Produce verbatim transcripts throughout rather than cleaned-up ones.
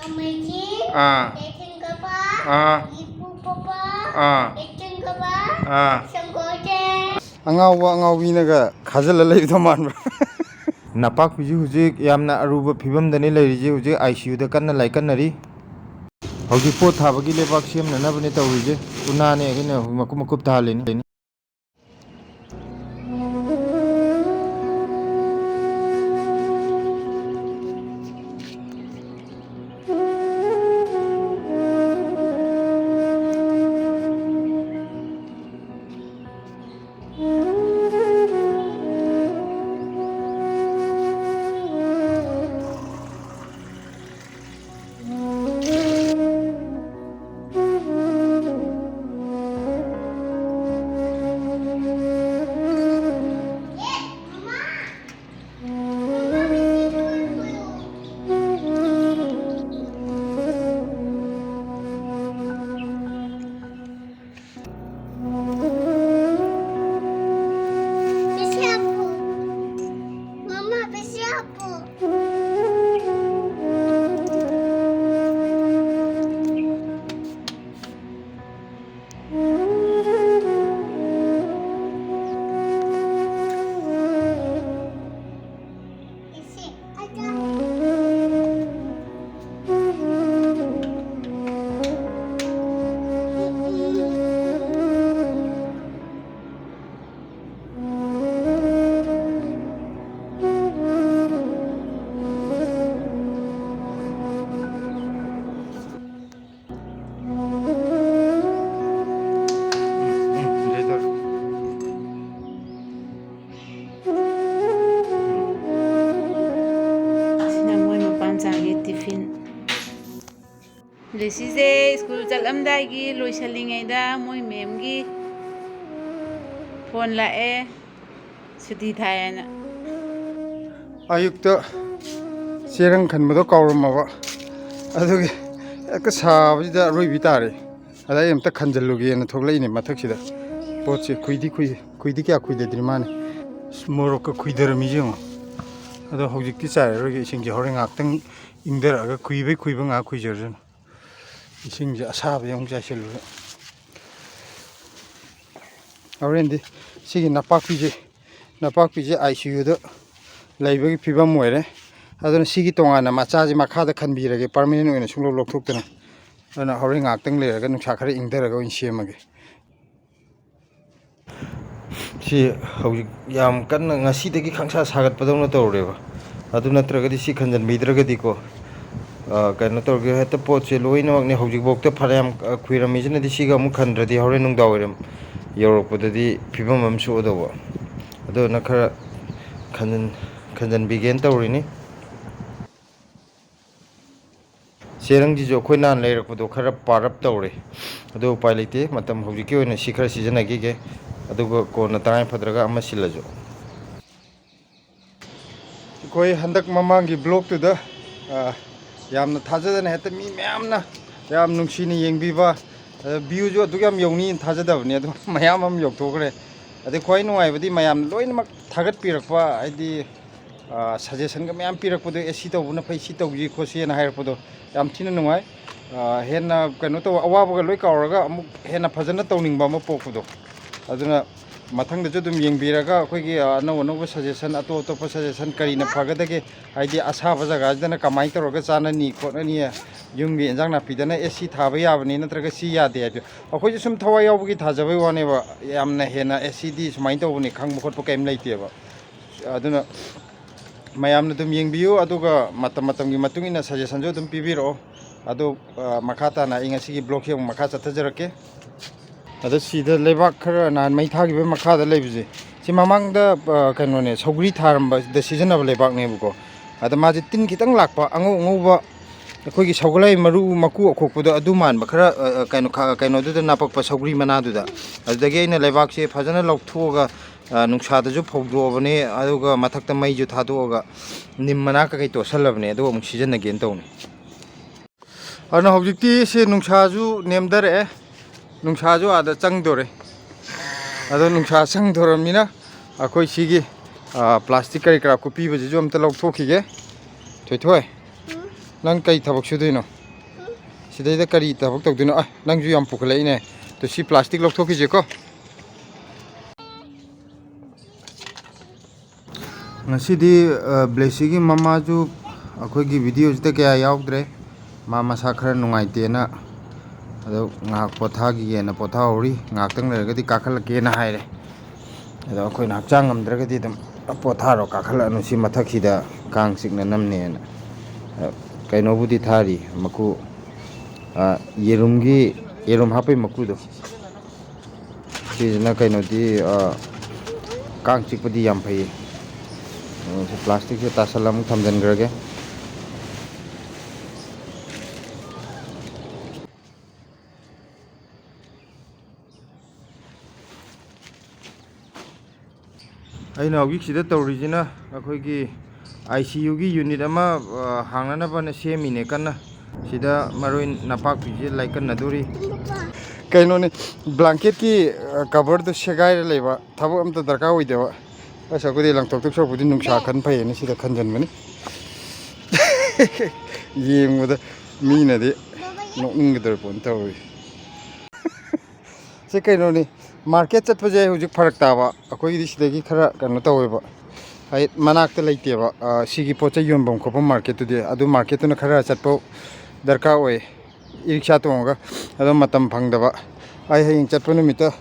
ꯑꯃꯩꯖꯤ, ꯑꯥ꯫ ꯂꯩꯊꯤꯟꯈꯕ, ꯑꯥ꯫ ꯏꯄꯨ ꯄꯣꯛꯄ, ꯑꯥ꯫ ꯂꯩꯊꯤꯟꯈꯕ, ꯑꯥ꯫ ꯁꯪꯒꯣꯏꯗꯦ꯫ ꯑꯉꯥꯎꯕ ꯑꯉꯥꯎꯕꯤꯅꯒ ꯈꯥꯖꯤꯜꯂ ꯂꯩꯕꯗꯣ ꯃꯥꯟꯕ꯭ꯔꯥ? ꯅꯄꯥꯛꯄꯤꯁꯤ ꯍꯧꯖꯤꯛ ꯌꯥꯝꯅ ꯑꯔꯨꯕ ꯐꯤꯕꯝꯗꯅꯤ ꯂꯩꯔꯤꯁꯤ꯫ ꯍꯧꯖꯤꯛ ꯑꯥꯏ ꯁꯤ ꯌꯨꯗ ꯀꯟꯅ ꯂꯥꯏꯀꯠꯅꯔꯤ꯫ ꯍꯧꯖꯤꯛ ꯄꯣꯠ ꯊꯥꯕꯒꯤ ꯂꯩꯕꯥꯛ ꯁꯦꯝꯅꯅꯕꯅꯦ ꯇꯧꯔꯤꯁꯦ꯫ ꯎꯅꯥꯅꯦ ꯑꯩꯅ ꯃꯀꯨꯞ ꯃꯀꯨꯞ ꯊꯥꯍꯜꯂꯤꯅꯤ꯫ ꯑꯁꯤꯅ ꯃꯣꯏ ꯃꯄꯥ ꯃꯆꯥꯒꯤ ꯇꯤꯐꯤꯟ꯫ ꯂꯤꯁꯤꯁꯦ ꯁ꯭ꯀꯨꯜ ꯆꯠꯂꯝꯗꯥꯏꯒꯤ ꯂꯣꯏꯁꯜꯂꯤꯉꯩꯗ ꯃꯣꯏ ꯃꯦꯝꯒꯤ ꯐꯣꯟ ꯂꯥꯛꯑꯦ, ꯁꯨꯇꯤ ꯊꯥꯏ ꯍꯥꯏꯅ꯫ ꯑꯌꯨꯛꯇ ꯆꯦꯔꯪ ꯈꯟꯕꯗꯣ ꯀꯥꯎꯔꯝꯃꯕ, ꯑꯗꯨꯒꯤ ꯍꯦꯛꯇ ꯁꯥꯕꯁꯤꯗ ꯑꯔꯣꯏꯕꯤ ꯇꯥꯔꯦ꯫ ꯑꯗ ꯑꯩ ꯑꯝꯇ ꯈꯟꯖꯜꯂꯨꯒꯦꯅ ꯊꯣꯛꯂꯛꯏꯅꯦ ꯃꯊꯛꯁꯤꯗ꯫ ꯄꯣꯠꯁꯦ ꯈꯨꯏꯗꯤ ꯈꯨꯏ-, ꯈꯨꯏꯗꯤ ꯀꯌꯥ ꯈꯨꯏꯗꯗ꯭ꯔꯤ ꯃꯥꯅꯤ꯫ ꯑꯁ, ꯃꯣꯔꯣꯛꯀ ꯈꯨꯏꯗꯔꯝꯃꯤꯁꯦ ꯌꯦꯡꯉꯣ꯫ ꯑꯗꯣ ꯍꯧꯖꯤꯛꯇꯤ ꯆꯥꯏꯔꯔꯣꯏꯒꯦ ꯏꯁꯤꯡꯁꯦ, ꯍꯣꯔꯦꯟ ꯉꯥꯏꯍꯥꯛꯇꯪ ꯏꯪꯊꯔꯛꯑꯒ ꯈꯨꯏꯕꯩ ꯈꯨꯏꯕ ꯉꯥꯏꯍꯥꯛ ꯈꯨꯏꯖꯔꯁꯅꯨ꯫ ꯏꯁꯤꯡꯁꯦ ꯑꯁꯥꯕ ꯑꯃꯨꯛ ꯆꯥꯏꯁꯤꯜꯂꯨꯔꯦ꯫ ꯍꯣꯔꯦꯟꯗꯤ ꯁꯤꯒꯤ ꯅꯄꯥꯛꯄꯤꯁꯦ, ꯅꯄꯥꯛꯄꯤꯁꯦ ꯑꯥꯏ ꯁꯤ ꯌꯨꯗ ꯂꯩꯕꯒꯤ ꯐꯤꯕꯝ ꯑꯣꯏꯔꯦ꯫ ꯑꯗꯨꯅ ꯁꯤꯒꯤ ꯇꯣꯉꯥꯟꯅ ꯃꯆꯥꯁꯦ ꯃꯈꯥꯗ ꯈꯟꯕꯤꯔꯒꯦ, ꯄꯥꯔꯃꯤꯅꯦꯟ ꯑꯣꯏꯅ ꯁꯨꯡꯂꯧ ꯂꯧꯊꯣꯛꯇꯅ꯫ ꯑꯗꯨꯅ ꯍꯣꯔꯦꯟ ꯉꯥꯏꯍꯥꯛꯇꯪ ꯂꯩꯔꯒ ꯅꯨꯡꯁꯥ ꯈꯔ ꯏꯪꯊꯔꯒ ꯑꯣꯏꯅ ꯁꯦꯝꯃꯒꯦ꯫ ꯁꯤ ꯍꯧꯖꯤꯛ ꯌꯥꯝ ꯀꯟꯅ ꯉꯁꯤꯗꯒꯤ ꯈꯪꯁꯥ ꯁꯥꯒꯠꯄꯗꯧꯅ ꯇꯧꯔꯦꯕ꯫ ꯑꯗꯨ ꯅꯠꯇ꯭ꯔꯒꯗꯤ ꯁꯤ ꯈꯟꯖꯟꯕꯤꯗ꯭ꯔꯒꯗꯤꯀꯣ, ꯑ, ꯀꯩꯅꯣ ꯇꯧꯔꯒꯦ, ꯍꯦꯛꯇ ꯄꯣꯠꯁꯦ ꯂꯣꯏꯅꯃꯛꯅꯦ ꯍꯧꯖꯤꯛꯐꯥꯎꯗ ꯐꯅꯌꯥꯝ, ꯑ, ꯈꯨꯏꯔꯝꯃꯤꯁꯤꯅꯗꯤ ꯁꯤꯒ ꯑꯃꯨꯛ ꯈꯟꯗ꯭ꯔꯗꯤ ꯍꯣꯔꯦꯟ ꯅꯨꯡꯗꯥꯡ ꯋꯥꯏꯔꯝ ꯌꯧꯔꯛꯄꯗꯗꯤ ꯐꯤꯕꯝ ꯑꯃ ꯁꯣꯛꯑꯗꯧꯕ꯫ ꯑꯗꯨꯅ ꯈꯔ ꯈꯟꯖꯟ-, ꯈꯟꯖꯟꯕꯤꯒꯦꯅ ꯇꯧꯔꯤꯅꯤ꯫ ꯆꯦꯔꯪꯁꯤꯁꯨ ꯑꯩꯈꯣꯏ ꯅꯍꯥꯟ ꯂꯩꯔꯛꯄꯗꯣ ꯈꯔ ꯄꯥꯔꯞ ꯇꯧꯔꯦ, ꯑꯗꯨ ꯎꯄꯥꯏ ꯂꯩꯇꯦ꯫ ꯃꯇꯝ ꯍꯧꯖꯤꯛꯀꯤ ꯑꯣꯏꯅ ꯁꯤ ꯈꯔ ꯁꯤꯖꯤꯟꯅꯈꯤꯒꯦ, ꯑꯗꯨꯒ ꯀꯣꯟꯅ ꯇꯉꯥꯏ ꯐꯗ꯭ꯔꯒ ꯑꯃ ꯁꯤꯜꯂꯁꯨ꯫ ꯑꯩꯈꯣꯏ ꯍꯟꯗꯛ ꯃꯃꯥꯡꯒꯤ ꯕ꯭ꯂꯣꯛꯇꯨꯗ, ꯑ, ꯌꯥꯝꯅ ꯊꯥꯖꯗꯅ ꯍꯦꯛꯇ ꯃꯤ ꯃꯌꯥꯝꯅ ꯌꯥꯝ ꯅꯨꯡꯁꯤꯅ ꯌꯦꯡꯕꯤꯕ, ꯑꯗ ꯚ꯭ꯌꯨꯁꯨ ꯑꯗꯨꯛ ꯌꯥꯝ ꯌꯧꯅꯤꯅ ꯊꯥꯖꯗꯕꯅꯤ, ꯑꯗꯣ ꯃꯌꯥꯝ ꯑꯃ ꯌꯧꯊꯣꯛꯈ꯭ꯔꯦ꯫ ꯑꯗꯩ ꯈ꯭ꯋꯥꯏ ꯅꯨꯡꯉꯥꯏꯕꯗꯤ ꯃꯌꯥꯝ ꯂꯣꯏꯅꯃꯛ ꯊꯥꯒꯠꯄꯤꯔꯛꯄ, ꯍꯥꯏꯗꯤ, ꯑ, ꯁꯖꯦꯁꯟꯒ ꯃꯌꯥꯝ ꯄꯤꯔꯛꯄꯗꯣ, "ꯑꯦ, ꯁꯤ ꯇꯧꯕꯅ ꯐꯩ, ꯁꯤ ꯇꯧꯁꯤ ꯈꯣꯠꯁꯤꯅ" ꯍꯥꯏꯔꯛꯄꯗꯣ ꯌꯥꯝ ꯊꯤꯅ ꯅꯨꯡꯉꯥꯏ꯫ ꯑ, ꯍꯦꯟꯅ ꯀꯩꯅꯣ ꯇꯧꯕ, ꯑꯋꯥꯕꯒ ꯂꯣꯏ ꯀꯥꯎꯔꯒ ꯑꯃꯨꯛ ꯍꯦꯟꯅ ꯐꯖꯅ ꯇꯧꯅꯤꯡꯕ ꯑꯃ ꯄꯣꯛꯄꯗꯣ꯫ ꯑꯗꯨꯅ ꯃꯊꯪꯗꯁꯨ ꯑꯗꯨꯝ ꯌꯦꯡꯕꯤꯔꯒ ꯑꯩꯈꯣꯏꯒꯤ, ꯑ, ꯑꯅꯧ ꯑꯅꯧꯕ ꯁꯖꯦꯁꯟ, ꯑꯇꯣꯞ ꯑꯇꯣꯞꯄ ꯁꯖꯦꯁꯟ ꯀꯔꯤꯅ ꯐꯒꯗꯒꯦ, ꯍꯥꯏꯗꯤ ꯑꯁꯥꯕ ꯖꯒꯥꯁꯤꯗꯅ ꯀꯃꯥꯏꯅ ꯇꯧꯔꯒ ꯆꯥꯅꯅꯤ ꯈꯣꯠꯅꯅꯤ, ꯌꯨꯝꯒꯤ ꯏꯟꯖꯥꯡ ꯅꯥꯄꯤꯗꯅ, "ꯑꯦ, ꯁꯤ ꯊꯥꯕ ꯌꯥꯕꯅꯤ" ꯅꯠꯇ꯭ꯔꯒ "ꯁꯤ ꯌꯥꯗꯦ" ꯍꯥꯏꯕꯗꯣ ꯑꯩꯈꯣꯏꯁꯨ ꯁꯨꯝ ꯊꯋꯥꯏ ꯌꯥꯎꯕꯒꯤ ꯊꯥꯖꯕꯩ ꯋꯥꯅꯦꯕ꯫ ꯌꯥꯝꯅ ꯍꯦꯟꯅ, "ꯑꯦ, ꯁꯤꯗꯤ ꯁꯨꯃꯥꯏꯅ ꯇꯧꯕꯅꯤ" ꯈꯪꯕ ꯈꯣꯠꯄ ꯀꯔꯤꯝ ꯂꯩꯇꯦꯕ꯫ ꯑꯗꯨꯅ ꯃꯌꯥꯝꯅ ꯑꯗꯨꯝ ꯌꯦꯡꯕꯤꯌꯨ, ꯑꯗꯨꯒ ꯃꯇꯝ ꯃꯇꯝꯒꯤ ꯃꯇꯨꯡ ꯏꯟꯅ ꯁꯖꯦꯁꯟꯁꯨ ꯑꯗꯨꯝ ꯄꯤꯕꯤꯔꯛꯑꯣ꯫ ꯑꯗꯨ, ꯑ, ꯃꯈꯥ ꯇꯥꯅ ꯑꯩ ꯉꯁꯤꯒꯤ ꯕ꯭ꯂꯣꯛꯁꯤ ꯑꯃꯨꯛ ꯃꯈꯥ ꯆꯠꯊꯖꯔꯛꯀꯦ꯫ ꯑꯗ ꯁꯤꯗ ꯂꯩꯕꯥꯛ ꯈꯔ ꯅꯍꯥꯟ ꯃꯩ ꯊꯥꯈꯤꯕꯒꯤ ꯃꯈꯥꯗ ꯂꯩꯕꯁꯦ, ꯁꯤ ꯃꯃꯥꯡꯗ, ꯑ, ꯀꯩꯅꯣꯅꯦ, ꯁꯧꯒ꯭ꯔꯤ ꯊꯥꯔꯝꯕꯗ ꯁꯤꯖꯤꯟꯅꯕ ꯂꯩꯕꯥꯛꯅꯦꯕꯀꯣ꯫ ꯑꯗ ꯃꯥꯁꯦ ꯇꯤꯟ ꯈꯤꯇꯪ ꯂꯥꯛꯄ, ꯑꯉꯧ ꯑꯉꯧꯕ, ꯑꯩꯈꯣꯏꯒꯤ ꯁꯧꯒꯂꯥꯏ ꯃꯔꯨ ꯃꯀꯨ ꯑꯈꯣꯛꯄꯗꯣ ꯑꯗꯨ ꯃꯥꯟꯕ ꯈꯔ, ꯑ, ꯑ, ꯀꯩꯅꯣ, ꯈ-, ꯀꯩꯅꯣꯗꯨꯗ ꯅꯞꯄꯛꯄ ꯁꯧꯒ꯭ꯔꯤ ꯃꯅꯥꯗꯨꯗ꯫ ꯑꯗꯨꯗꯒꯤ ꯑꯩꯅ ꯂꯩꯕꯥꯛꯁꯦ ꯐꯖꯅ ꯂꯧꯊꯣꯛꯑꯒ, ꯑ, ꯅꯨꯡꯁꯥꯗꯁꯨ ꯐꯧꯗꯣꯛꯑꯕꯅꯦ, ꯑꯗꯨꯒ ꯃꯊꯛꯇ ꯃꯩꯁꯨ ꯊꯥꯗꯣꯛꯑꯒ ꯅꯤꯝ ꯃꯅꯥ ꯀꯩꯀꯩ ꯇꯣꯠꯁꯜꯂꯕꯅꯦ, ꯑꯗꯨꯒ ꯑꯃꯨꯛ ꯁꯤꯖꯤꯟꯅꯒꯦꯅ ꯇꯧꯅꯤ꯫ ꯑꯗꯨꯅ ꯍꯧꯖꯤꯛꯇꯤ ꯁꯤ ꯅꯨꯡꯁꯥꯁꯨ ꯅꯦꯝꯊꯔꯛꯑꯦ, ꯅꯨꯡꯁꯥꯁꯨ ꯑꯥꯗ ꯆꯪꯗꯣꯔꯦ꯫ ꯑꯗꯣ ꯅꯨꯡꯁꯥ ꯆꯪꯗꯣꯔꯃꯤꯅ ꯑꯩꯈꯣꯏ ꯁꯤꯒꯤ, ꯑ, ꯄ꯭ꯂꯥꯁꯇꯤꯛ ꯀꯔꯤ ꯀꯔꯥ ꯀꯨꯞꯄꯤꯕꯁꯤꯁꯨ ꯑꯝꯇ ꯂꯧꯊꯣꯛꯈꯤꯒꯦ꯫ ꯊꯣꯏꯊꯣꯏ, ꯅꯪ ꯀꯩ ꯊꯕꯛ ꯁꯨꯗꯣꯏꯅꯣ? ꯁꯤꯗꯩꯗ ꯀꯔꯤ ꯊꯕꯛ ꯇꯧꯗꯣꯏꯅꯣ? ꯑ, ꯅꯪꯁꯨ ꯌꯥꯝ ꯄꯨꯈꯠꯂꯛꯏꯅꯦ꯫ ꯇꯨ, ꯁꯤ ꯄ꯭ꯂꯥꯁꯇꯤꯛ ꯂꯧꯊꯣꯛꯈꯤꯁꯦꯀꯣ꯫ ꯉꯁꯤꯗꯤ, ꯑ, ꯕ꯭ꯂꯦꯁꯤꯒꯤ ꯃꯃꯥꯁꯨ ꯑꯩꯈꯣꯏꯒꯤ ꯚꯤꯗꯤꯑꯣꯁꯤꯗ ꯀꯌꯥ ꯌꯥꯎꯗ꯭ꯔꯦ꯫ ꯃꯥ ꯃꯁꯥ ꯈꯔ ꯅꯨꯡꯉꯥꯏꯇꯦꯅ, ꯑꯗꯣ ꯉꯥꯏꯍꯥꯛ ꯄꯣꯊꯥꯈꯤꯒꯦꯅ ꯄꯣꯊꯥꯍꯧꯔꯤ꯫ ꯉꯥꯏꯍꯥꯛꯇꯪ ꯂꯩꯔꯒꯗꯤ ꯀꯥꯈꯠꯂꯛꯀꯦꯅ ꯍꯥꯏꯔꯦ꯫ ꯑꯗꯣ ꯑꯩꯈꯣꯏꯅ ꯍꯛꯆꯥꯡ ꯉꯝꯗ꯭ꯔꯒꯗꯤ ꯑꯗꯨꯝ ꯄꯣꯊꯥꯔꯣ, ꯀꯥꯈꯠꯂꯛꯑꯅꯨ, ꯁꯤ ꯃꯊꯛꯁꯤꯗ ꯀꯥꯡ ꯆꯤꯛꯅꯅꯕꯅꯦꯅ꯫ ꯑ, ꯀꯩꯅꯣꯕꯨꯗꯤ ꯊꯥꯔꯤ, ꯃꯀꯨ, ꯑ, ꯌꯦꯔꯨꯝꯒꯤ, ꯌꯦꯔꯨꯝ ꯍꯥꯞꯄꯩ ꯃꯀꯨꯗꯣ꯫ ꯁꯤꯁꯤꯅ ꯀꯩꯅꯣꯗꯤ, ꯑ, ꯀꯥꯡ ꯆꯤꯛꯄꯗꯤ ꯌꯥꯝ ꯐꯩꯌꯦ꯫ ꯑ, ꯁꯤ ꯄ꯭ꯂꯥꯁꯇꯤꯛꯁꯦ ꯇꯥꯁꯜꯂ ꯑꯃꯨꯛ ꯊꯝꯖꯤꯟꯈ꯭ꯔꯒꯦ꯫ ꯑꯩꯅ ꯍꯧꯖꯤꯛ ꯁꯤꯗ ꯇꯧꯔꯤꯁꯤꯅ ꯑꯩꯈꯣꯏꯒꯤ ꯑꯥꯏ ꯁꯤ ꯌꯨꯒꯤ ꯌꯨꯅꯤꯠ ꯑꯃ, ꯑ, ꯍꯥꯡꯅꯅꯕꯅ ꯁꯦꯝꯃꯤꯅꯦ ꯀꯟꯅ꯫ ꯁꯤꯗ ꯃꯔꯣꯏ ꯅꯄꯥꯛꯄꯤꯁꯦ ꯂꯥꯏꯀꯠꯅꯗꯣꯔꯤ꯫ ꯀꯩꯅꯣꯅꯦ, ꯕ꯭ꯂꯥꯡꯀꯦꯠꯀꯤ, ꯑ, ꯀꯚꯔꯗꯣ ꯁꯦꯒꯥꯏꯔ ꯂꯩꯕ, ꯊꯕꯛ ꯑꯝꯇ ꯗꯔꯀꯥꯔ ꯑꯣꯏꯗꯦꯕ꯫ ꯑꯁ, ꯑꯩꯈꯣꯏꯗꯤ ꯂꯪꯊꯣꯛꯇꯣꯏ ꯁꯔꯨꯛꯄꯨꯗꯤ ꯅꯨꯡꯁꯥ ꯈꯟ ꯐꯩꯌꯦꯅ ꯁꯤꯗ ꯈꯟꯖꯟꯕꯅꯤ꯫ ꯌꯦꯡꯕꯗ ꯃꯤꯅꯗꯤ ꯅꯣꯛꯅꯤꯡꯒꯗꯧꯔꯤ ꯄꯣꯠꯅꯤ ꯇꯧꯔꯤ꯫ ꯁꯤ ꯀꯩꯅꯣꯅꯤ, ꯃꯥꯔꯀꯦꯠ ꯆꯠꯄꯁꯦ ꯍꯧꯖꯤꯛ ꯐꯔꯛ ꯇꯥꯕ꯫ ꯑꯩꯈꯣꯏꯒꯤꯗꯤ ꯁꯤꯗꯒꯤ ꯈꯔ ꯀꯩꯅꯣ ꯇꯧꯋꯦꯕ, ꯍꯥꯏꯗꯤ ꯃꯅꯥꯛꯇ ꯂꯩꯇꯦꯕ, ꯑ, ꯁꯤꯒꯤ ꯄꯣꯠ ꯆꯩ ꯌꯣꯟꯐꯝ ꯈꯣꯠꯐꯝ ꯃꯥꯔꯀꯦꯠꯇꯨꯗꯤ꯫ ꯑꯗꯨ ꯃꯥꯔꯀꯦꯠꯇꯨꯅ ꯈꯔ ꯆꯠꯄ ꯗꯔꯀꯥꯔ ꯑꯣꯏ, ꯏ ꯔꯤꯛꯁꯥ ꯇꯣꯡꯉꯒ꯫ ꯑꯗꯣ ꯃꯇꯝ ꯐꯪꯗꯕ꯫ ꯑꯩ ꯍꯌꯦꯡ ꯆꯠꯄ ꯅꯨꯃꯤꯠꯇ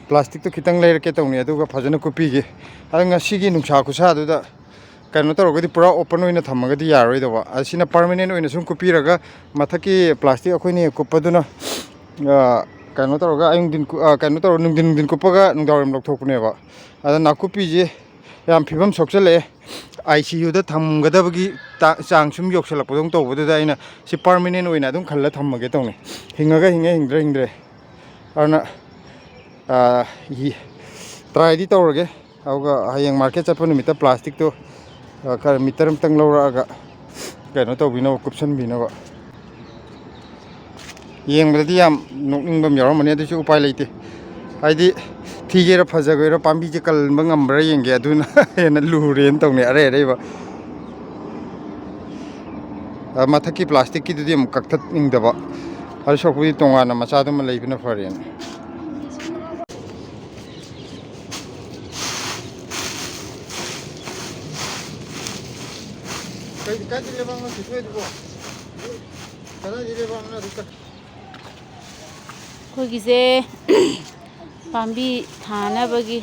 ꯄ꯭ꯂꯥꯁꯇꯤꯛꯇꯣ ꯈꯤꯇꯪ ꯂꯩꯔꯛꯀꯦ ꯇꯧꯅꯤ, ꯑꯗꯨꯒ ꯐꯖꯅ ꯀꯨꯞꯄꯤꯒꯦ꯫ ꯑꯗꯣ ꯉꯁꯤꯒꯤ ꯅꯨꯡꯁꯥ ꯈꯨꯁꯥꯗꯨꯗ ꯀꯩꯅꯣ ꯇꯧꯔꯒꯗꯤ ꯄꯨꯔꯥ ꯑꯣꯄꯟ ꯑꯣꯏꯅ ꯊꯝꯃꯒꯗꯤ ꯌꯥꯔꯣꯏꯗꯕ꯫ ꯑꯁꯤꯅ ꯄꯔꯃꯅꯦꯟ ꯑꯣꯏꯅ ꯁꯨꯝ ꯀꯨꯞꯄꯤꯔꯒ ꯃꯊꯛꯀꯤ ꯄ꯭ꯂꯥꯁꯇꯤꯛ ꯑꯩꯈꯣꯏꯅ ꯍꯦꯛ ꯀꯨꯞꯄꯗꯨꯅ, ꯑ, ꯀꯩꯅꯣ ꯇꯧꯔꯒ ꯑꯌꯨꯛ ꯅꯨꯡꯊꯤꯟ ꯀꯨ-, ꯑ, ꯀꯩꯅꯣ ꯇꯧꯔꯒ ꯅꯨꯡꯊꯤꯟ, ꯅꯨꯡꯊꯤꯟ ꯀꯨꯞꯄꯒ ꯅꯨꯡꯗꯥꯡꯋꯥꯏꯔꯝ ꯂꯧꯊꯣꯛꯄꯅꯦꯕ꯫ ꯑꯗ ꯅꯥꯀꯨꯞꯄꯤꯁꯦ ꯌꯥꯝ ꯐꯤꯕꯝ ꯁꯣꯛꯆꯜꯂꯛꯑꯦ꯫ ꯑꯥꯏ ꯁꯤ ꯌꯨꯗ ꯊꯝꯒꯗꯕꯒꯤ ꯇꯥ-, ꯆꯥꯡ ꯁꯨꯝ ꯌꯧꯁꯜꯂꯛꯄꯗꯧꯅ ꯇꯧꯕꯗꯨꯗ ꯑꯩꯅ ꯁꯤ ꯄꯔꯃꯅꯦꯟ ꯑꯣꯏꯅ ꯑꯗꯨꯝ ꯈꯜꯂ ꯊꯝꯃꯒꯦ ꯇꯧꯅꯤ꯫ ꯍꯤꯡꯉꯒ ꯍꯤꯡꯉꯦ, ꯍꯤꯡꯗ꯭ꯔ ꯍꯤꯡꯗ꯭ꯔꯦ꯫ ꯑꯗꯨꯅ, ꯑ, ꯌꯦ-, ꯇ꯭ꯔꯥꯏꯗꯤ ꯇꯧꯔꯒꯦ꯫ ꯑꯗꯨꯒ ꯍꯌꯦꯡ ꯃꯥꯔꯀꯦꯠ ꯆꯠꯄ ꯅꯨꯃꯤꯠꯇ ꯄ꯭ꯂꯥꯁꯇꯤꯛꯇꯣ, ꯑ, ꯈꯔ ꯃꯤꯇꯔ ꯑꯃꯇꯪ ꯂꯧꯔꯛꯑꯒ ꯀꯩꯅꯣ ꯇꯧꯕꯤꯅꯕ, ꯀꯨꯞꯁꯟꯕꯤꯅꯕ꯫ ꯌꯦꯡꯕꯗꯗꯤ ꯌꯥꯝ ꯅꯣꯛꯅꯤꯡꯕ ꯑꯃ ꯌꯥꯎꯔꯝꯃꯅꯤ, ꯑꯗꯨꯁꯨ ꯎꯄꯥꯏ ꯂꯩꯇꯦ꯫ ꯍꯥꯏꯗꯤ ꯊꯤꯒꯦꯔꯥ ꯐꯖꯒꯦꯔꯥ ꯄꯥꯝꯕꯤꯁꯦ ꯀꯟꯕ ꯉꯝꯕ꯭ꯔꯥ ꯌꯦꯡꯒꯦ, ꯑꯗꯨꯅ ꯍꯦꯟꯅ ꯂꯨꯔꯦꯅ ꯇꯧꯅꯤ ꯑꯔꯩ ꯑꯔꯩꯕ꯫ ꯑ, ꯃꯊꯛꯀꯤ ꯄ꯭ꯂꯥꯁꯇꯤꯛꯀꯤꯗꯨꯗꯤ ꯑꯃꯨꯛ ꯀꯛꯊꯠꯅꯤꯡꯗꯕ꯫ ꯑꯗꯨ ꯁꯔꯨꯛꯄꯨꯗꯤ ꯇꯣꯉꯥꯟꯅ ꯃꯆꯥꯗꯨꯃ ꯂꯩꯕꯅ ꯐꯔꯦꯅ꯫ ꯀꯩ, ꯀꯥꯏꯗ ꯂꯩꯕꯥꯛꯅꯣ ꯁꯤ ꯊꯣꯛꯏꯗꯨꯕꯣ? ꯀꯗꯥꯏꯗ ꯂꯩꯕꯥꯛꯅꯣ ꯑꯗꯨ ꯀ- ꯑꯩꯈꯣꯏꯒꯤꯁꯦ ꯄꯥꯝꯕꯤ ꯊꯥꯅꯕꯒꯤ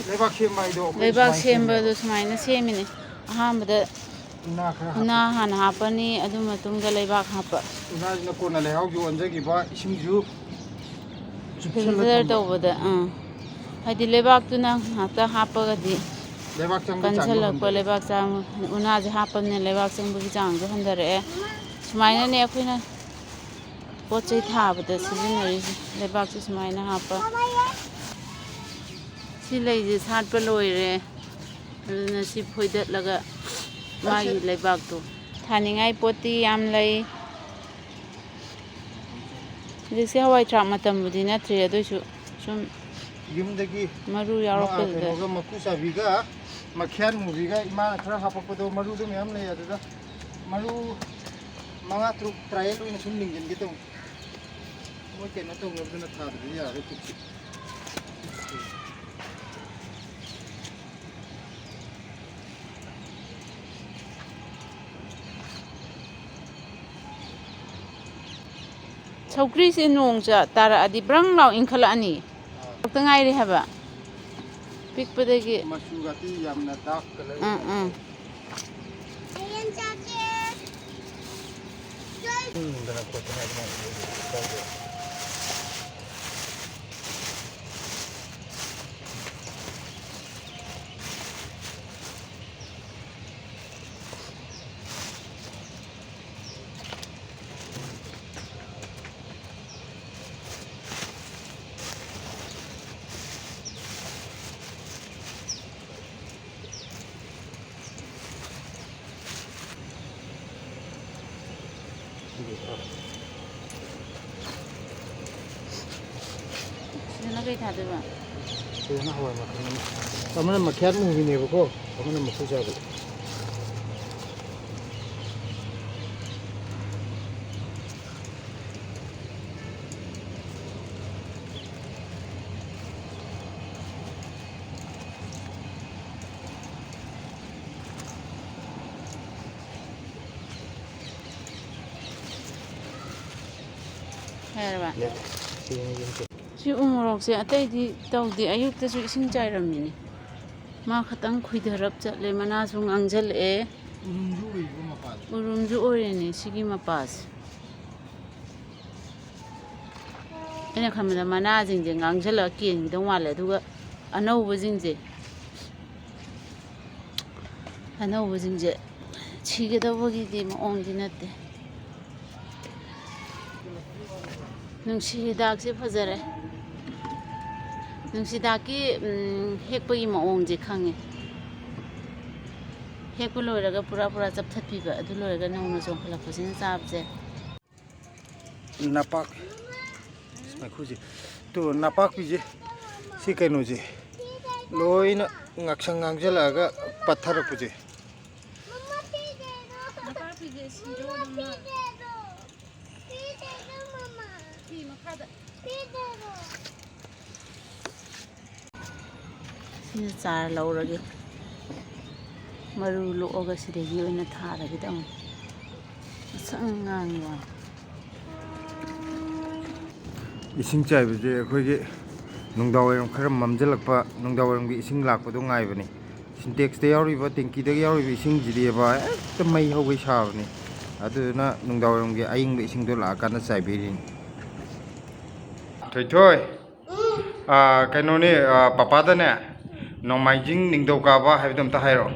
ꯂꯩꯕꯥꯛ ꯁꯦꯝꯕ ꯍꯥꯏꯗꯣ ꯑꯩꯈꯣꯏ ꯂꯩꯕꯥꯛ ꯁꯨꯃꯥꯏꯅ ꯁꯦꯝꯕꯗꯣ ꯁꯦꯝꯃꯦꯕ꯫ ꯁꯨꯃꯥꯏꯅ ꯁꯦꯝꯃꯤꯅꯦ꯫ ꯑꯍꯥꯟꯕꯗ ꯎꯅꯥ ꯈꯔ ꯎꯅꯥ ꯍꯥꯞꯄꯤ꯫ ꯍꯥꯟꯅ ꯍꯥꯞꯄꯅꯤ, ꯑꯗꯨ ꯃꯇꯨꯡꯗ ꯂꯩꯕꯥꯛ ꯍꯥꯞꯄ꯫ ꯎꯅꯥꯁꯤꯅ ꯀꯣꯟꯅ ꯂꯩꯍꯥꯎꯁꯨ ꯑꯣꯟꯖꯈꯤꯕ, ꯏꯁꯤꯡꯁꯨ ꯆꯨꯞꯁꯜꯂ ꯐꯤꯜꯇꯔ ꯊꯝꯕ꯫ ꯇꯧꯕꯗ, ꯑꯥ, ꯍꯥꯏꯗꯤ ꯂꯩꯕꯥꯛꯇꯨꯅ ꯉꯥꯛꯇ ꯍꯥꯞꯄꯒꯗꯤ ꯂꯩꯕꯥꯛ ꯆꯪꯕꯒꯤ ꯆꯥꯡꯗꯣ ꯀꯟꯁꯤꯜꯂꯛꯄ, ꯍꯟꯊꯔꯦ꯫ ꯂꯩꯕꯥꯛ ꯆꯥꯡ, ꯎꯅꯥꯁꯦ ꯍꯥꯞꯄꯅꯤꯅ ꯂꯩꯕꯥꯛ ꯆꯪꯕꯒꯤ ꯆꯥꯡꯁꯨ ꯍꯟꯊꯔꯛꯑꯦ꯫ ꯁꯨꯃꯥꯏꯅꯅꯦ ꯑꯩꯈꯣꯏꯅ ꯄꯣꯠ ꯆꯩ ꯊꯥꯕꯗ ꯁꯤꯖꯤꯟꯅꯔꯤꯁꯦ, ꯂꯩꯕꯥꯛꯁꯦ ꯁꯨꯃꯥꯏꯅ ꯍꯥꯞꯄ꯫ ꯁꯤ ꯂꯩꯁꯦ ꯁꯥꯠꯄ ꯂꯣꯏꯔꯦ, ꯑꯗꯨꯅ ꯁꯤ ꯐꯣꯏꯗꯠꯂꯒ ꯃꯥꯒꯤ ꯂꯩꯕꯥꯛꯇꯣ ꯊꯥꯅꯤꯡꯉꯥꯏ ꯄꯣꯠꯇꯤ ꯌꯥꯝ ꯂꯩ꯫ ꯍꯧꯖꯤꯛꯁꯦ ꯍꯋꯥꯏ ꯊ꯭ꯔꯥꯛ ꯃꯇꯝꯕꯨꯗꯤ ꯅꯠꯇ꯭ꯔꯤ, ꯑꯗꯨꯏꯁꯨ ꯁꯨꯝ ꯌꯨꯝꯗꯒꯤ ꯃꯔꯨ ꯃꯥ-, ꯌꯥꯎꯔꯛꯄꯗꯨꯗ꯫ ꯀꯩꯅꯣꯒ, ꯃꯀꯨ ꯆꯥꯕꯤꯒ ꯃꯈ꯭ꯌꯥꯠ ꯃꯨꯕꯤꯒ ꯏꯃꯥꯅ ꯈꯔ ꯍꯥꯄꯛꯄꯗꯣ, ꯃꯔꯨꯗꯣ ꯃꯌꯥꯝ ꯂꯩ꯫ ꯑꯗꯨꯗ ꯃꯔꯨ ꯃꯉꯥ ꯇꯔꯨꯛ trial ꯑꯣꯏꯅ ꯁꯨꯝ ꯂꯤꯡꯖꯟꯒꯦ ꯇꯧꯅꯤ꯫ ꯃꯣꯏ ꯀꯩꯅꯣ ꯇꯧꯅꯕꯗꯨꯅ ꯊꯥꯗ꯭ꯔꯗꯤ ꯌꯥꯔꯣꯏ ꯀꯨꯞꯁꯤ꯫ ꯁꯧꯒ꯭ꯔꯤꯁꯦ ꯅꯣꯡ ꯆ-, ꯇꯥꯔꯛꯑꯗꯤ ꯕ꯭ꯔꯪ ꯂꯥꯎ ꯏꯪꯈꯠꯂꯛꯑꯅꯤ꯫ ꯑꯥ꯫ ꯈꯛꯇ ꯉꯥꯏꯔꯤ ꯍꯥꯏꯕ꯫ ꯄꯤꯛꯄꯗꯒꯤ꯫ ꯃꯆꯨꯒꯗꯤ ꯌꯥꯝꯅ dark colour ꯎꯝ, ꯑꯣꯏꯅ ꯎꯝ꯫ ꯎꯝ, ꯗꯅ ꯈꯣꯠꯇꯅ ꯑꯗꯨꯃꯥꯏꯅ ꯇꯧꯗꯦ꯫ ꯁꯤꯗꯅ ꯀꯩ ꯊꯥꯗꯣꯏꯕ? ꯁꯤꯗꯅ ꯍꯋꯥꯏ ꯃꯈꯜ ꯑꯃ꯫ ꯑꯃꯅ ꯃꯈ꯭ꯌꯥꯠ ꯃꯨꯕꯤꯅꯦꯕꯀꯣ, ꯑꯃꯅ ꯃꯀꯨ ꯆꯥꯕꯤ꯫ ꯌꯥꯔꯕ? ꯁꯤ ꯎ ꯃꯣꯔꯣꯛꯁꯦ ꯑꯇꯩꯗꯤ ꯇꯧꯗꯦ, ꯑꯌꯨꯛꯇꯁꯨ ꯏꯁꯤꯡ ꯆꯥꯏꯔꯝꯃꯤꯅꯦ꯫ ꯃꯥ ꯈꯇꯪ ꯈꯨꯏꯊꯔꯞ ꯆꯠꯂꯦ, ꯃꯅꯥꯁꯨ ꯉꯥꯡꯁꯤꯜꯂꯛꯑꯦ꯫ ꯎꯔꯨꯝꯁꯨ ꯑꯣꯏꯔꯤꯅꯦ ꯁꯤꯒꯤ ꯃꯄꯥꯁꯦ꯫ ꯑꯩꯅ ꯈꯟꯕꯗ ꯃꯅꯥꯁꯤꯡꯁꯦ ꯉꯥꯡꯁꯤꯜꯂꯒ ꯀꯦꯟꯈꯤꯗꯧ ꯃꯥꯜꯂꯦ, ꯑꯗꯨꯒ ꯑꯅꯧꯕꯁꯤꯡꯁꯦ, ꯑꯅꯧꯕꯁꯤꯡꯁꯦ ꯁꯤꯒꯗꯧꯕꯒꯤꯗꯤ ꯃꯑꯣꯡꯗꯤ ꯅꯠꯇꯦ꯫ ꯅꯨꯡꯁꯤ ꯍꯤꯗꯥꯛꯁꯦ ꯐꯖꯔꯦ꯫ ꯅꯨꯡꯁꯤ ꯍꯤꯗꯥꯛꯀꯤ, ꯎꯝ, ꯍꯦꯛꯄꯒꯤ ꯃꯑꯣꯡꯁꯦ ꯈꯪꯉꯦ꯫ ꯍꯦꯛꯄ ꯂꯣꯏꯔꯒ ꯄꯨꯔꯥ ꯄꯨꯔꯥ ꯆꯞꯊꯠꯄꯤꯕ, ꯑꯗꯨ ꯂꯣꯏꯔꯒ ꯅꯧꯅ ꯆꯣꯡꯈꯠꯂꯛꯄꯁꯤꯅ ꯆꯥꯕꯁꯦ꯫ ꯅꯄꯥꯛ-, ꯉꯥꯏꯈꯣꯁꯦ꯫ ꯇꯨ, ꯅꯄꯥꯛꯄꯤꯁꯦ, ꯁꯤ ꯀꯩꯅꯣꯁꯦ, ꯂꯣꯏꯅ ꯉꯥꯛꯁꯪ ꯉꯥꯡꯁꯤꯜꯂꯛꯑꯒ ꯄꯠꯊꯔꯛꯄꯁꯦ꯫ ꯅꯄꯥꯛꯄꯤꯁꯦ ꯁꯤꯗꯣ ꯑꯗꯨꯝ ꯃꯥ-, ꯐꯤ ꯃꯈꯥꯗ꯫ ꯁꯤꯅ ꯆꯥꯔ ꯂꯧꯔꯒꯦ꯫ ꯃꯔꯨ ꯂꯣꯛꯑꯒ ꯁꯤꯗꯒꯤ ꯑꯣꯏꯅ ꯊꯥꯔꯒꯦ ꯇꯧꯅꯤ꯫ ꯉꯁꯪ ꯉꯥꯡꯉꯤ ꯋꯥꯅꯤ꯫ ꯏꯁꯤꯡ ꯆꯥꯏꯕꯁꯦ ꯑꯩꯈꯣꯏꯒꯤ ꯅꯨꯡꯗꯥꯡꯋꯥꯏꯔꯝ ꯈꯔ ꯃꯝꯁꯤꯜꯂꯛꯄ, ꯅꯨꯡꯗꯥꯡꯋꯥꯏꯔꯝꯒꯤ ꯏꯁꯤꯡ ꯂꯥꯛꯄꯗꯣ ꯉꯥꯏꯕꯅꯤ꯫ ꯁꯤꯟꯇꯦꯛꯁꯇ ꯌꯥꯎꯔꯤꯕ, ꯇꯦꯡꯀꯤꯗꯒ ꯌꯥꯎꯔꯤꯕ ꯏꯁꯤꯡꯁꯤꯗꯤꯕ ꯍꯦꯛꯇ ꯃꯩ ꯍꯧꯒꯩ ꯁꯥꯕꯅꯤ꯫ ꯑꯗꯨꯗꯨꯅ ꯅꯨꯡꯗꯥꯡꯋꯥꯏꯔꯝꯒꯤ ꯑꯏꯪꯕ ꯏꯁꯤꯡꯗꯣ ꯂꯥꯛꯑꯀꯥꯟꯗ ꯆꯥꯏꯕꯤꯔꯤꯅꯤ꯫ ꯊꯣꯏꯊꯣꯏ, ꯑꯥ, ꯀꯩꯅꯣꯅꯦ, ꯑꯥ, ꯄꯄꯥꯗꯅꯦ, ꯅꯣꯡꯃꯥꯏꯖꯤꯡ ꯅꯤꯡꯊꯧꯀꯥꯕ ꯍꯥꯏꯕꯗꯣ ꯑꯝꯇ ꯍꯥꯏꯔꯛꯑꯣ꯫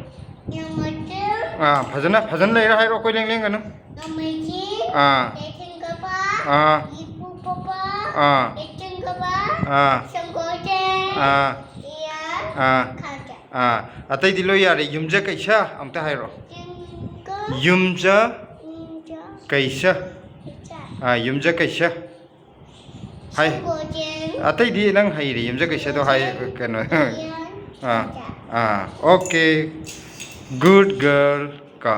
ꯅꯣꯡꯃꯥꯏꯖꯤꯡ꯫ ꯑꯥ, ꯐꯖꯅ, ꯐꯖꯅ ꯂꯩꯔ ꯍꯥꯏꯔꯛꯑꯣ, ꯑꯩꯈꯣꯏ ꯂꯦꯡ ꯂꯦꯡꯒꯅꯨ꯫ ꯅꯣꯡꯃꯥꯏꯖꯤꯡ, ꯑꯥ꯫ ꯅꯤꯡꯊꯧꯀꯥꯕ, ꯑꯥ꯫ ꯏꯄꯨ ꯄꯥꯄꯥ, ꯑꯥ꯫ ꯏꯆꯟ ꯄꯥꯄꯥ, ꯑꯥ꯫ ꯁꯪꯒꯣꯜꯁꯦ, ꯑꯥ꯫ ꯏꯌꯥ, ꯑꯥ꯫ ꯈꯥꯖꯥ꯫ ꯑꯥ, ꯑꯇꯩꯗꯤ ꯂꯣꯏ ꯌꯥꯔꯦ꯫ ꯌꯨꯝꯖ ꯀꯩꯁꯥ ꯑꯝꯇ ꯍꯥꯏꯔꯣ꯫ ꯌꯨꯝꯖ꯫ ꯌꯨꯝꯖ ꯌꯨꯝꯖ꯫ ꯀꯩꯁꯥ꯫ ꯀꯩꯁꯥ꯫ ꯑꯥ, ꯌꯨꯝꯖ ꯀꯩꯁꯥ꯫ ꯍꯥꯏ꯫ ꯁꯪꯒꯣꯜꯁꯦ꯫ ꯑꯇꯩꯗꯤ ꯅꯪ ꯍꯩꯔꯦ, ꯌꯨꯝꯖ ꯀꯩꯁꯥꯗꯣ ꯍꯥꯏ, ꯀꯩꯅꯣ꯫ ꯏꯌꯥ, ꯑꯥ, ꯈꯥꯖꯥ꯫ ꯑꯥ, okay, good girl ꯀꯣ꯫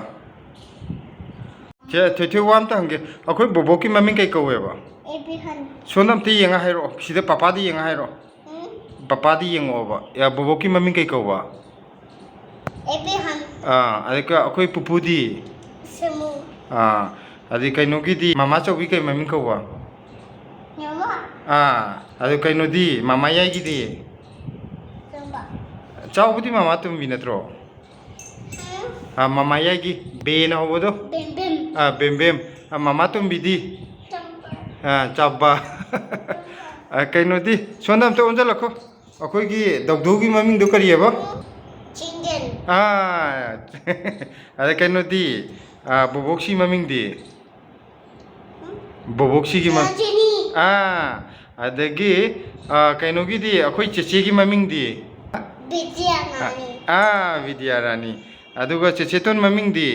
ꯁꯦ, ꯊꯣꯏꯊꯣꯏ, ꯋꯥ ꯑꯝꯇ ꯍꯪꯒꯦ꯫ ꯑꯩꯈꯣꯏ ꯕꯣꯕꯣꯛꯀꯤ ꯃꯃꯤꯡ ꯀꯩ ꯀꯧꯋꯦꯕ? ꯑꯦꯕꯤꯍꯟ꯫ ꯁꯣꯝꯗ ꯑꯝꯇ ꯌꯦꯡꯉ ꯍꯥꯏꯔꯛꯑꯣ꯫ ꯁꯤꯗ ꯄꯄꯥꯗ ꯌꯦꯡꯉ ꯍꯥꯏꯔꯛꯑꯣ꯫ ꯎꯝ? ꯄꯄꯥꯗ ꯌꯦꯡꯉꯛꯑꯣꯕ꯫ ꯌꯥ, ꯕꯣꯕꯣꯛꯀꯤ ꯃꯃꯤꯡ ꯀꯩ ꯀꯧꯕ? ꯑꯦꯕꯤꯍꯟ꯫ ꯑꯥ, ꯑꯗꯨꯒ ꯑꯩꯈꯣꯏ ꯄꯨꯄꯨꯗꯤ? ꯁꯃꯨ꯫ ꯑꯥ, ꯑꯗꯩ ꯀꯩꯅꯣꯒꯤꯗꯤ, ꯃꯃꯥ ꯆꯧꯕꯤ ꯀꯩ ꯃꯃꯤꯡ ꯀꯧꯕ? ꯑꯥ, ꯑꯗꯨ ꯀꯩꯅꯣꯗꯤ, ꯃꯃꯥ ꯌꯥꯏꯒꯤꯗꯤ? ꯆꯥꯎꯕꯗꯤ ꯃꯃꯥ ꯇꯣꯝꯕꯤ ꯅꯠꯇ꯭ꯔꯣ? ꯑꯥ, ꯃꯃꯥ ꯌꯥꯏꯒꯤ ꯕꯦꯅ ꯍꯧꯕꯗꯣ? ꯕꯦꯝꯕꯦꯝ꯫ ꯑꯥ, ꯕꯦꯝꯕꯦꯝ꯫ ꯑꯥ, ꯃꯃꯥ ꯇꯣꯝꯕꯤꯗꯤ? ꯑꯥ, ꯆꯥꯕ꯫ ꯑꯥ, ꯀꯩꯅꯣꯗꯤ, ꯁꯣꯝꯗ ꯑꯝꯇ ꯑꯣꯟꯁꯤꯜꯂꯛꯈꯣ꯫ ꯑꯩꯈꯣꯏꯒꯤ ꯗꯧꯗꯧꯒꯤ ꯃꯃꯤꯡꯗꯣ ꯀꯔꯤꯑꯕ? ꯆꯤꯡꯒꯟ꯫ ꯑꯥ, ꯑꯗ ꯀꯩꯅꯣꯗꯤ, ꯑꯥ, ꯕꯣꯕꯣꯛꯁꯤ ꯃꯃꯤꯡꯗꯤ? ꯕꯣꯕꯣꯛꯁꯤꯒꯤ ꯃ-, ꯔꯖꯤꯅꯤ꯫ ꯑꯥ, ꯑꯗꯒꯤ, ꯑꯥ, ꯀꯩꯅꯣꯒꯤꯗꯤ, ꯑꯩꯈꯣꯏ ꯆꯦꯆꯦꯒꯤ ꯃꯃꯤꯡꯗꯤ? ꯕꯤꯗ꯭ꯌꯥꯔꯥꯅꯤ꯫ ꯑꯥ, ꯕꯤꯗ꯭ꯌꯥꯔꯥꯅꯤ꯫ ꯑꯗꯨꯒ ꯆꯦꯆꯦꯇꯣꯟ ꯃꯃꯤꯡꯗꯤ?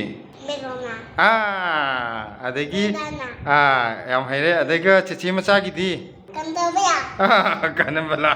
ꯃꯦꯂꯣꯅꯥ꯫ ꯑꯥ, ꯑꯗꯒꯤ, ꯃꯦꯂꯣꯅꯥ꯫ ꯑꯥ, ꯌꯥꯝ ꯍꯩꯔꯦ꯫ ꯑꯗꯒ ꯆꯦꯆꯦ ꯃꯆꯥꯒꯤꯗꯤ? ꯀꯟꯗꯕꯌꯥ꯫ ꯑꯥ, ꯀꯥꯅꯝꯕꯂꯥ꯫